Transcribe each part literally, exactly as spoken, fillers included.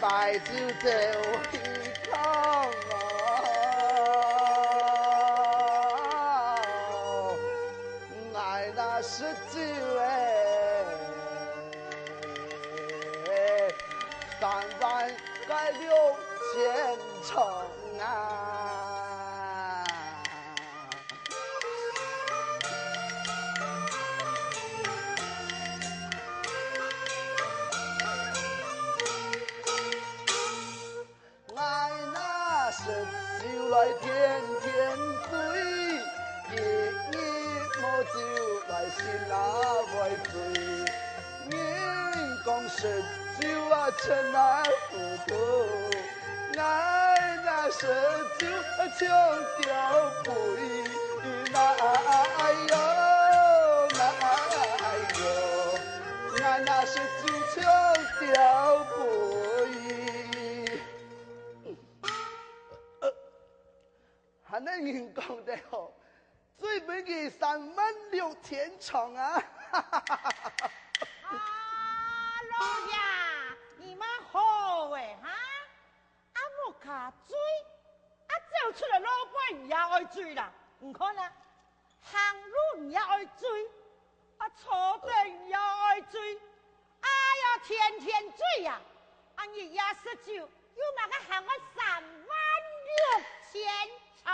爱就走一趟哦，爱那十九哎，三万个六千重啊。哎，那十九来天天追，一日无酒来心也会醉。人讲十九啊，真难糊涂。 哎，那十九啊，像吊杯，哎哟，哎哟，哎，那十九像吊杯。呃，还能人讲得好，最尾个三万六千重啊！啊，老爷，你们好哎哈！ 啊，莫加醉，啊，走出來老板也愛醉啦。你看啊，行路也愛醉，啊，坐等也愛醉，哎呀，天天醉呀！啊，日夜食酒，又哪个還愛三萬六千重？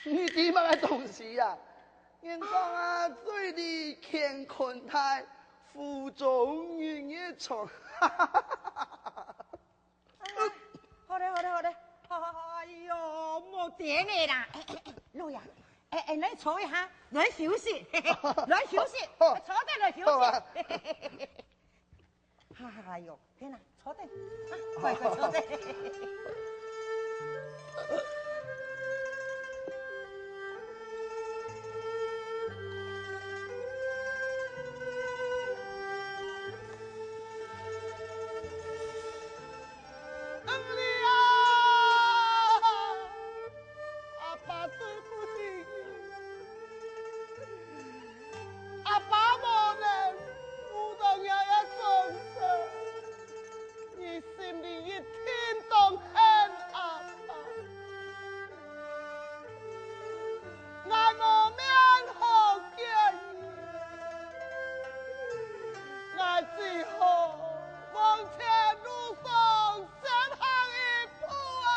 你知麼个東西呀？人講啊，醉裡乾坤大，壺中日月長。 好了，好了，好了，哎喲，莫癲了啦！老爺，哎，哎，來坐一下，來休息，來休息，好，坐等來休息。好啊。哎喲，天哪，坐等，啊，乖乖坐等。 啊，爸，對不起你。阿爸無能，無能也也總算，你心裡一定當恨阿爸。 𠊎無命好見你，𠊎只好往前路上先行一步啊！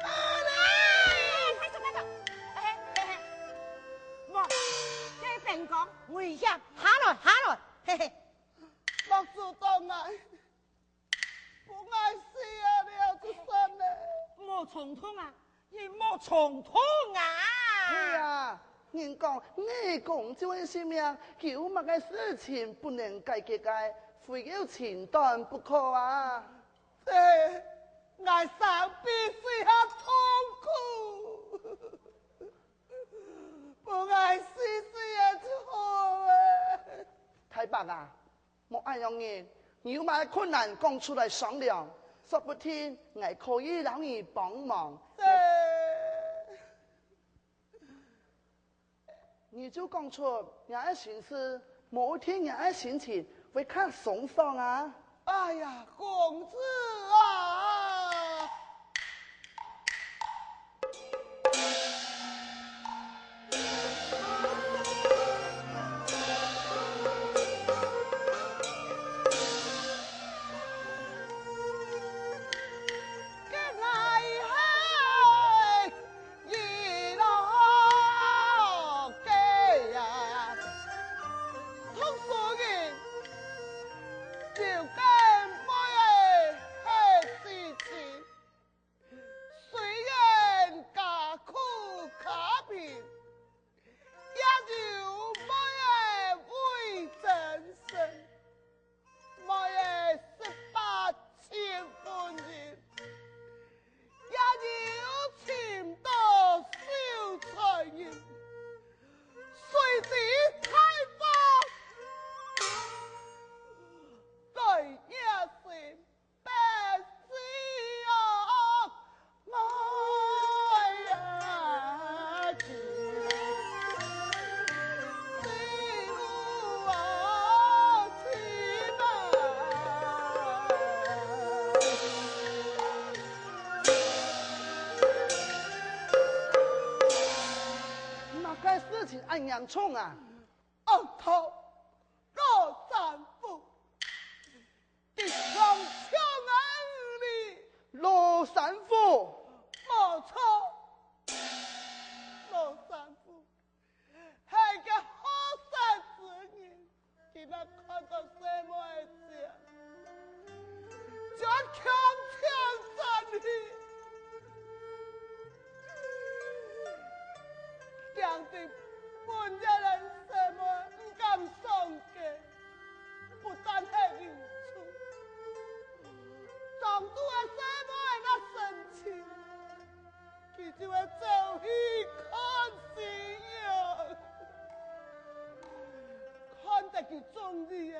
哎，快走，快走！哎，哎，哎，莫，這邊講危險，下來，下來，嘿嘿。莫阻擋𠊎！ 分𠊎死啊了就算了。莫衝動啊，你莫衝動啊！哎呀，人講，硬講就係性命，有麼个事情不能解決个，非要情斷不可啊！哎，𠊎生比死還痛苦，分𠊎死死了就好了。大伯啊， 莫恁樣，你有麼个困難講出來商量，說不定𠊎可以摎你幫忙。你就講出若个心事，無一定若个心情會較鬆爽啊。哎呀，公子啊！ 雖然家苦家貧，也有妹仔為真心，妹仔十八親婚姻，也有尋到秀才人，誰知大風來命重啊！惡徒羅山虎，你強搶𠊎女兒！羅山虎！無錯，羅山虎，係个好色之人。 佢若看到細妹仔靚，就強搶轉去，驚得半夜个細妹毋敢上街，不但係認輸，撞到个細妹若生氣， 佢就會走去看新娘。看得佢中意个，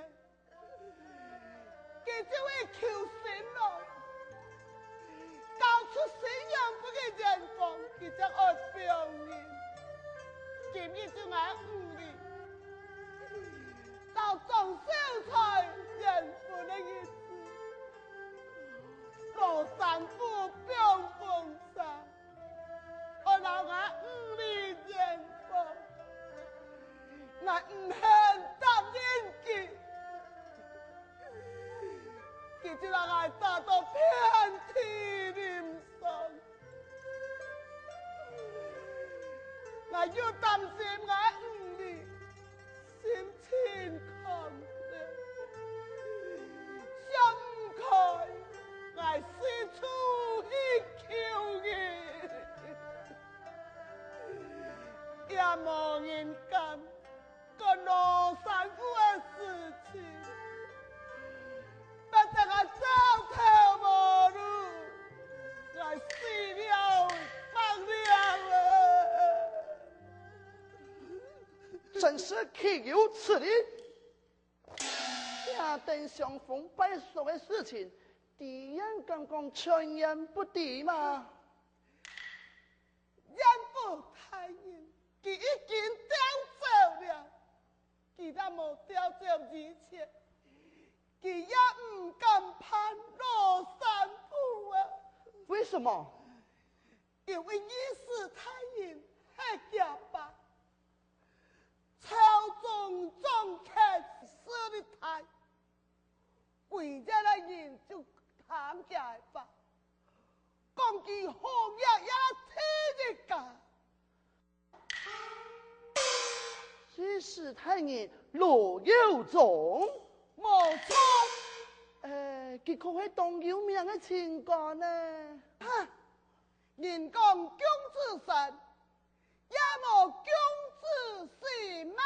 佢就會求新郎，交出新娘分个圓房，佢正愛放人。今日就𠊎女兒，到張秀才圓房个日子，羅山虎放風聲， 愛摎𠊎女兒圓房，𠊎毋肯答應佢，佢就摎𠊎打到遍體鱗傷。𠊎又擔心𠊎女兒 心情康了，想毋開，𠊎四處去求人，也無人敢管羅山虎个事情，逼得𠊎走投無路，𠊎死了，放了啊！ 真是豈有此理！這等傷風敗俗个事情，知縣敢講全然不知嗎？縣府大人，佢已經調走了，佢若無調走以前，佢也毋敢辦羅山虎啊。為什麼？因為御史大人係厥爸， 朝中掌權勢力大，圍仔个人就聽厥个話，講佢好額也第一家。御史大人羅有忠？無錯。呃，佢可係當有名个清官呢。哈，人講公子山， 也無公子心嘛。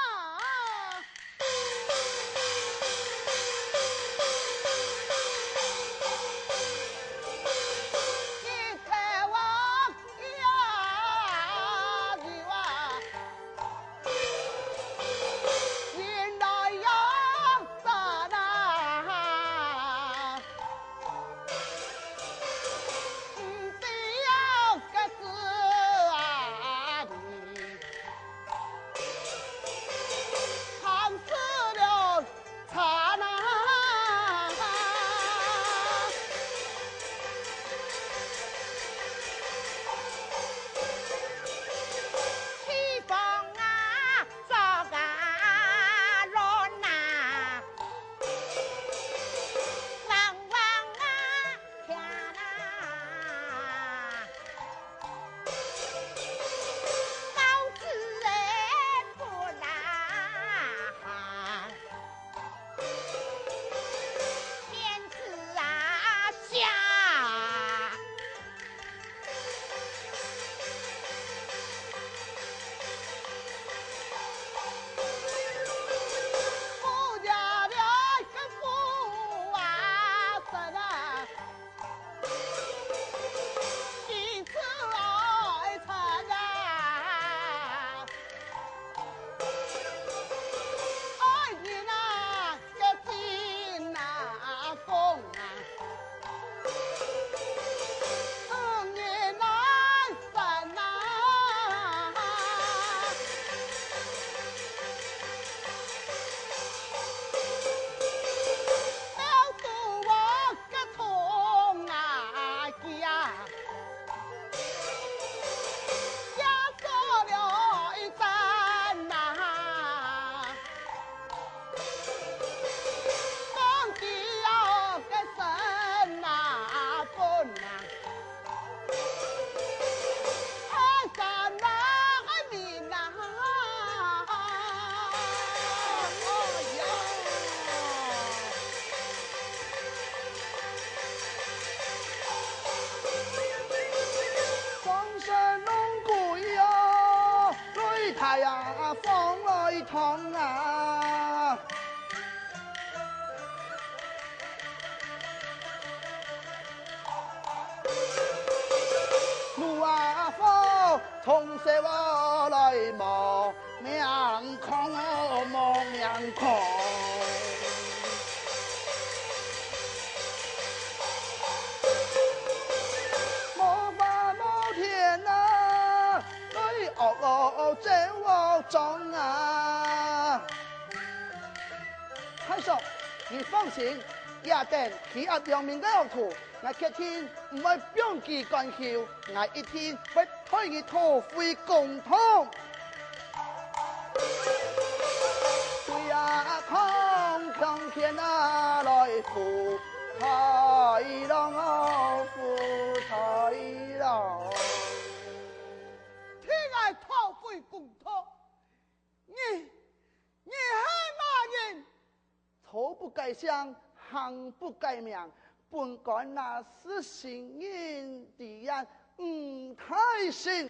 痛啊！路啊，火，痛死我來無命空哦，無命空。無法無天啊！ 哎，哦哦哦，真好中啊！太叔，你放心，這等欺壓良民个惡徒，𠊎決定毋會放佢趕走，𠊎一定會替你討回公道。對啊，空空天啊，來赴太郎哦，赴太郎。 替𠊎討回公道。你，你係麼人？草不改姓，行不改名，本官乃係新任知縣吳大臣。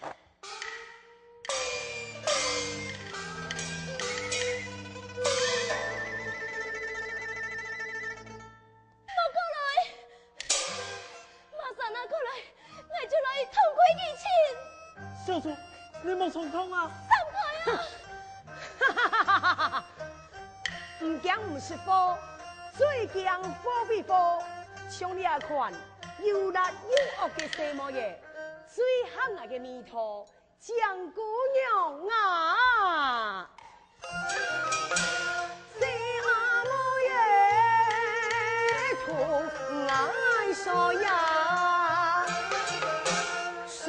莫過來！馬上拿過來，𠊎就來痛快你情。小主，你莫衝動啊！閃開啊！哈哈哈哈哈！毋驚毋識貨，最驚貨比貨。像你這款又辣又惡个細妹仔，最合𠊎个味道。 薑姑娘啊！細阿妹仔，同𠊎睡呀，睡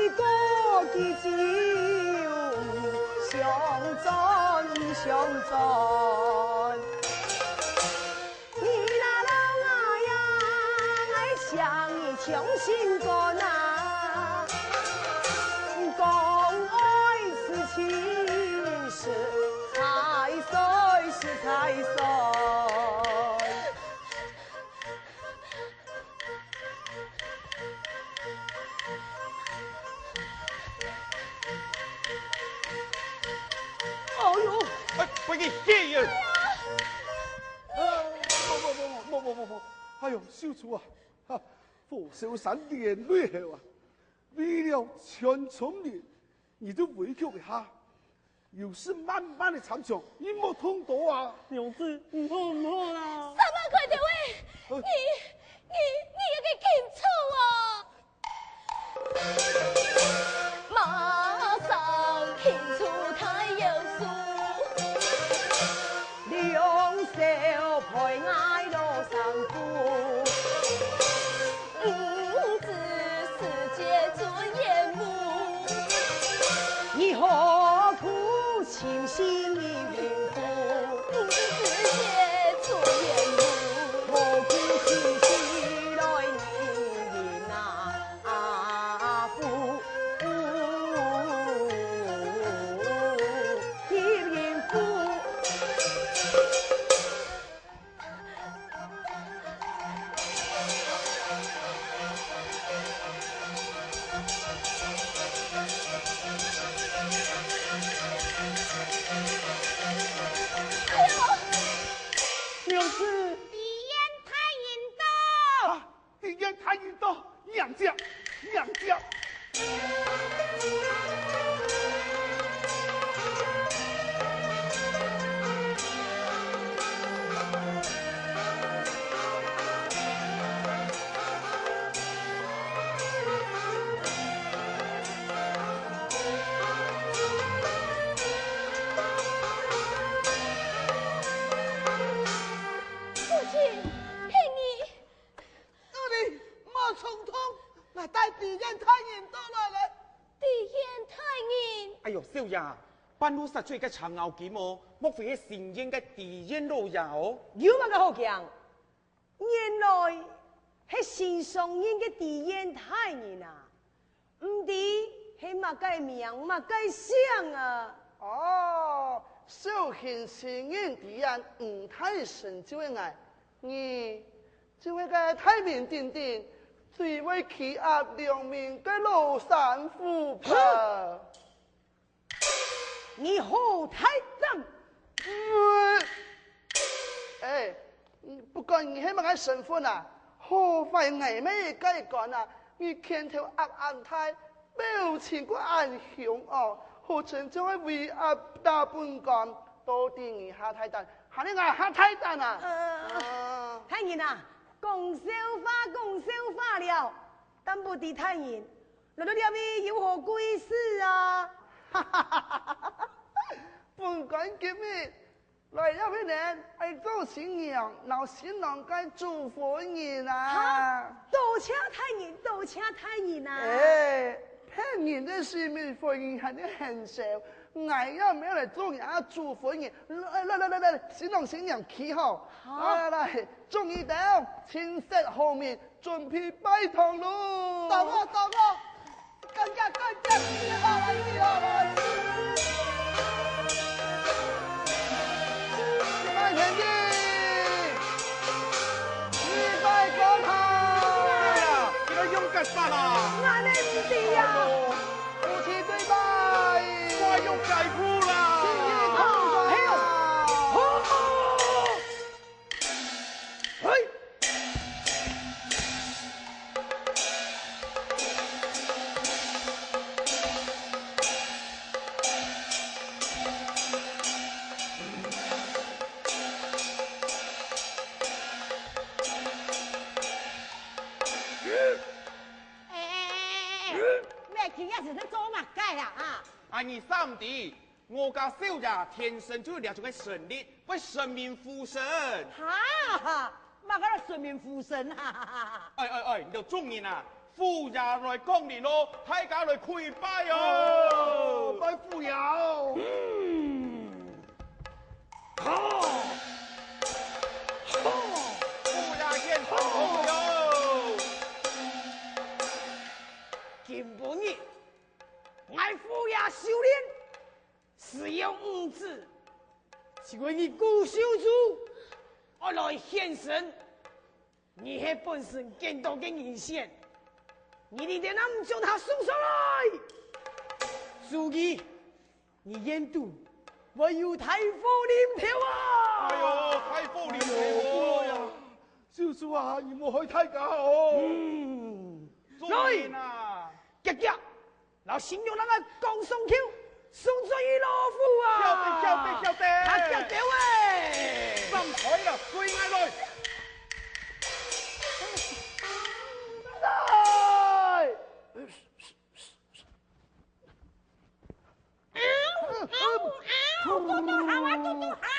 過幾朝，想轉，想轉。 你那老啊呀，𠊎想你像心肝啊，講愛痴情實在衰，實在衰。哎呦！哎，快去歇一歇！ 啊，不不不不不不不不，哎呦，秀珠啊，哈，火燒山連累猴啊，為了全村人，你就委屈一下，有事慢慢的參詳，你莫動刀啊。娘子，毋好毋好啦。三萬塊條欸，呃。你你你有个緊張哦。 馬上慶祝大有數，兩手配𠊎羅衫褲。五子四孫尊嚴無？你何苦 情深意重，五子四孫尊嚴無？何苦情深來入陰啊，啊，不，入陰府。 哎呦！娘子！知县大人到！啊，知县大人到，娘子，娘子。 父亲，骗你！ 你莫衝動，𠊎帶知县大人到來了。知县大人！哎喲，少爺，半路殺出个程咬金哦，莫非係新任个知县老爺哦？有麼个好驚？原來係新上任个知县大人啊！ 毋知係麼个名麼个姓啊？哦，小弟新任知縣吳大臣就係𠊎，你就係該大名鼎鼎、最會欺壓良民个老山虎吧？你好大膽！不管你係麼个身份啊，好壞𠊎乜會介意啊！你拳頭恁恁大，表情過恁兇哦，好親像係威脅大本官，到底你較大膽，還係𠊎較大膽啊？呃，啊。大人啊，講笑話，講笑話了，但毋知大人來到這位有何貴事啊？本官今日 來這片呢，愛做新娘，摎新郎个主婚姻啊。哈，多謝大人，多謝大人啊！哎，騙人个事，騙婚姻還係很少，𠊎也無來做人家主婚姻。來來來來來，新郎新娘企好，哈？來來來，眾人等，青色好面， 準備拜堂咯！到哦，到哦！趕緊，趕緊，快來，快來！拜天地！禮拜公堂！哎呀，這个用結煞啊！恁呢毋對啊！夫妻對拜！我用解褲啦！係哦！ 嘿！哎，哎，哎，哎，哎，你今日係做麼个啊？啊？啊，你三弟， 我家少爺天生就有這種个神力，會神明附身。哈，麼个神明附身啊？哎哎哎，你兜眾人啊，虎爺來降臨咯，大家來跪拜哦！哦，拜虎爺哦！嗯，好，好，虎爺現身哦！今晡日，𠊎虎爺修煉 只有五子，就係你古秀珠，愛來獻身。你係本身見到个人仙，你一定毋將佢送上來。注意，你沿途會有大火臨頭啊！哎喲，大火臨頭哦！哎呀，秀珠啊，你莫害大家哦！嗯，來，啊！遽遽！ 摎新娘摎𠊎扛上轎，送轉去老虎啊！曉得，曉得，曉得！較遽兜仔！散開啦，隨𠊎來！來！嗷，嗷，嗷，嘟嘟好啊，嘟嘟好！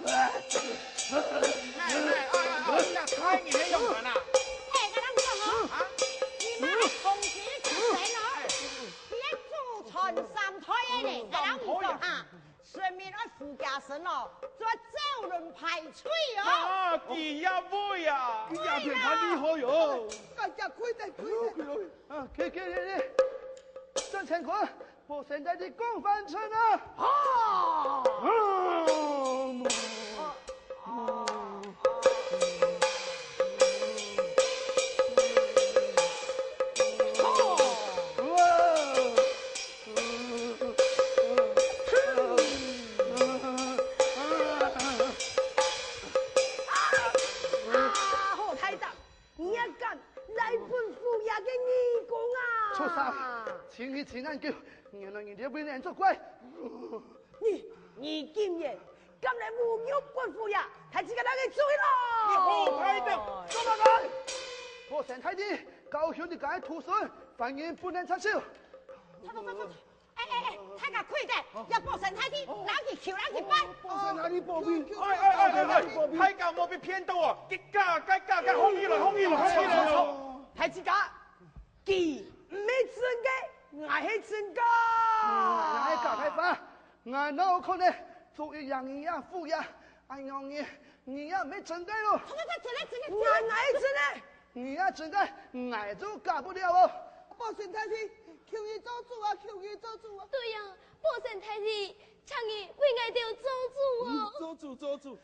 哎，哎，哎，哎，哎，這大人个樣般啊！哎，𠊎摎你講哦，啊？你媽係同時出生哦，哎，嗯。佢係祖傳三代个呢，嗯，𠊎摎你講哈，神明愛護家神哦，做招輪排隊哦。啊，佢也會啊！佢也變較厲害哦！哎呀，跪咧，跪咧！啊，去，去，去，去，向前滾！ 我現在就滾翻身啊！啊！啊，好大膽！ 你也敢來分虎爺个耳公啊？畜生！請情難救，原來你這位人作怪。你，你竟然敢來侮辱本府爺，大自家拿佢捉去咯！你好歹个，做麼个？保生大帝，教訓你个徒孫，犯人不能插手。哎哎哎，大家快點，要保生大帝，拿佢求，拿佢拜。保生大帝保庇。哎哎哎哎哎，大家莫被騙到哦！該家，該家，該，放佢來，放佢來，放佢來！大自家，佢毋係真个，𠊎係真个。哎，講開話，𠊎哪有可能做一樣你呀，富呀？哎喲，你，你呀，沒真个咯。真个，真个，真个，我哪係真个？你呀，真个，𠊎就嫁不了哦。保生大帝，求你做主啊，求你做主啊！對呀，保生大帝，請你為𠊎兜做主哦。做主做主，